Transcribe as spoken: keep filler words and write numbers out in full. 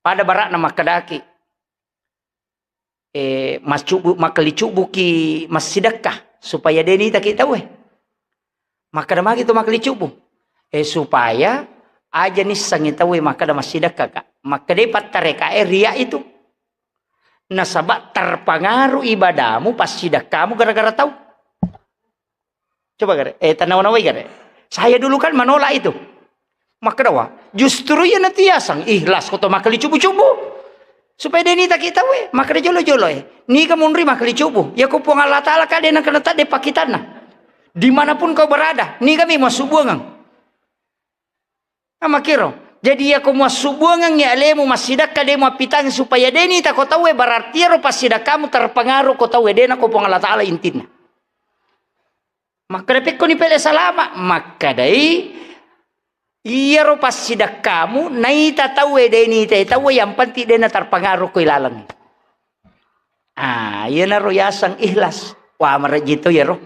Pada bara'na makkedaki, eh, mascubu-, makkelicubbuki massidekka supaya de' nitaki tauwe. Makkeda magi to makkelicubbu? Eh, supaya aja nissengngi tauwe makkeda massidekka ka. Makkeda pattarekae ria itu. Nasaba terpengaruh ibadamu, passidekkamu gara-gara tau. Coba gare, eh, tanawa-nawai gare. Saya dulu kan menolak itu. Makkedawa, justru iya natiasang ikhlas ko to makkelicubbu-cubbu. Supaya de' nitaki tauwe, makkeda jolo-jolo e. Niga munri makkelicubbu. Ya ko Puang Allah Ta'ala ka de' nakena tadde pakkitanna. Dimanapun kau berada, niga mi massubuangang. Amakkiro. Jadi ya ko massubuangang ya alemu massidekka de' muappitangi supaya de' nitako tauwe, berarti iyaro passidekkamu terpengaruh ko tauwe, de' nako Puang Allah Ta'ala intinna. Makkeda pekkoni pele salama, makkedai iyaro passidekkamu naita tauwe de' nitai tauwe, yang penting de' naterpengaruh ko ilalengngi. Ah, iyanaro yaseng ikhlas. Wah, marejji to iyaro.